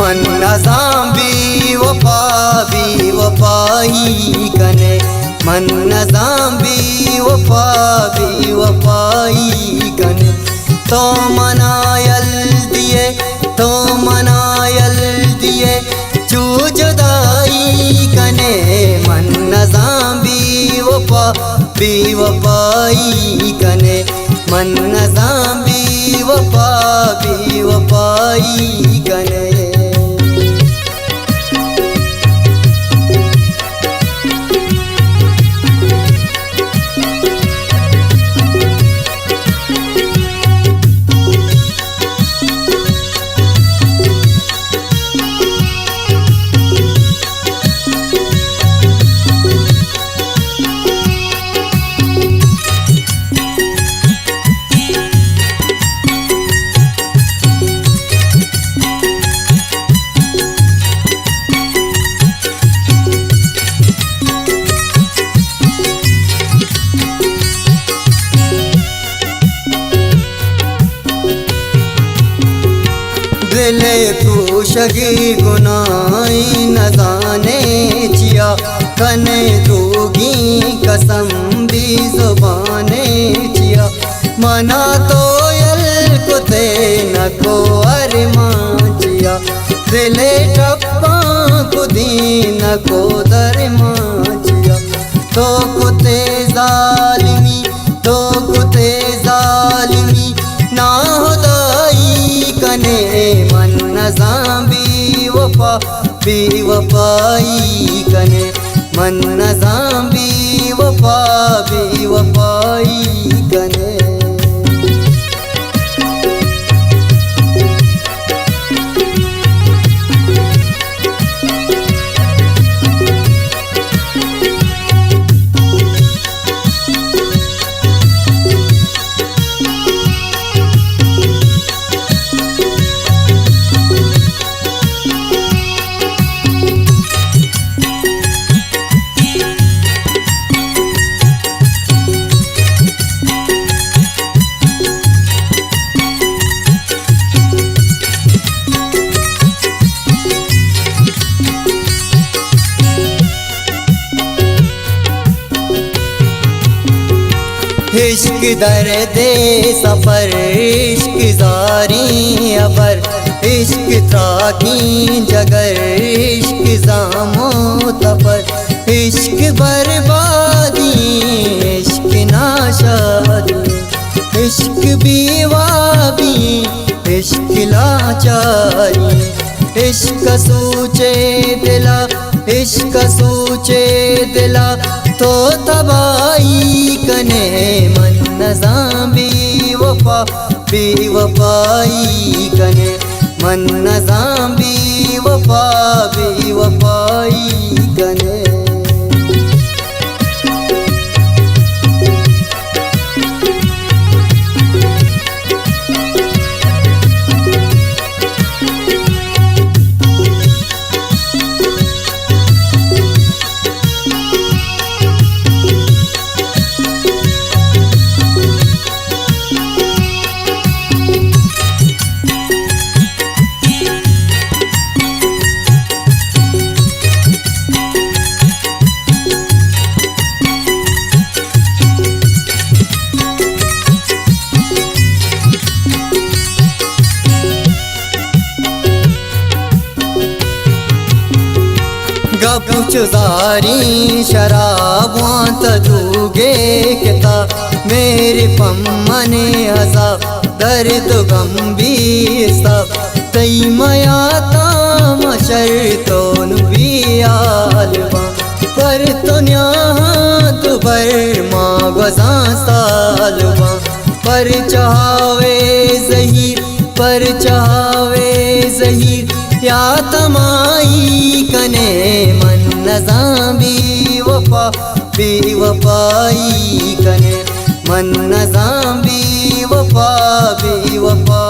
من نزان بے وفا بے وفائی کنے، من نزان بے وفا بے وفائی کنے۔ تو منا یل دیے، تو منا یل دیے، چو جدائی کنے۔ من نزان بے وفا بے وفائی کنے، من نزان بے وفا بے وفائی کنے۔ دل ءِ پروشگی گناہیں نزانے چیا، کنے دروگیں قسم بے زبانے چیا۔ منا تو یل کتے نکو ارمان چیا، دل ءِ ٹپاں کدی نکو درمان چیا۔ تو کتے ظالمی، تو کتے ظالمی، ناہدائی کنے۔ من نزان بے وفا بے وفائی کنے، من نزان بے وفا بے وفائی کنے۔ عشق درد سفر، عشق زاریں ابر، عشق تراکیں جگر، عشق زام و تپر، عشق بربادی، عشق ناشادی، عشق بے وابی، عشق لاچاری، عشق سوچے دلا، عشق سوچے دلا، تو تباہی کنے۔ من نزان بے وفا بے وفائی کنے، من نزان بے وفا بے وفائی کنے۔ گپ چو زاریں شراباں تہ دروگے کتا، میرے پمن عذاب، درد و غم بے حساب۔ تئی میاتاں مشر تو نو بے حال باں، پر تو نیاہاں تو بر ما گوزاں سال باں۔ پر چاوے زہیر، پر چاوے زہیر، یا تمائی کنے۔ من نزان بے وفا بے وفائی کنے، من نزان بے وفا بے وفا۔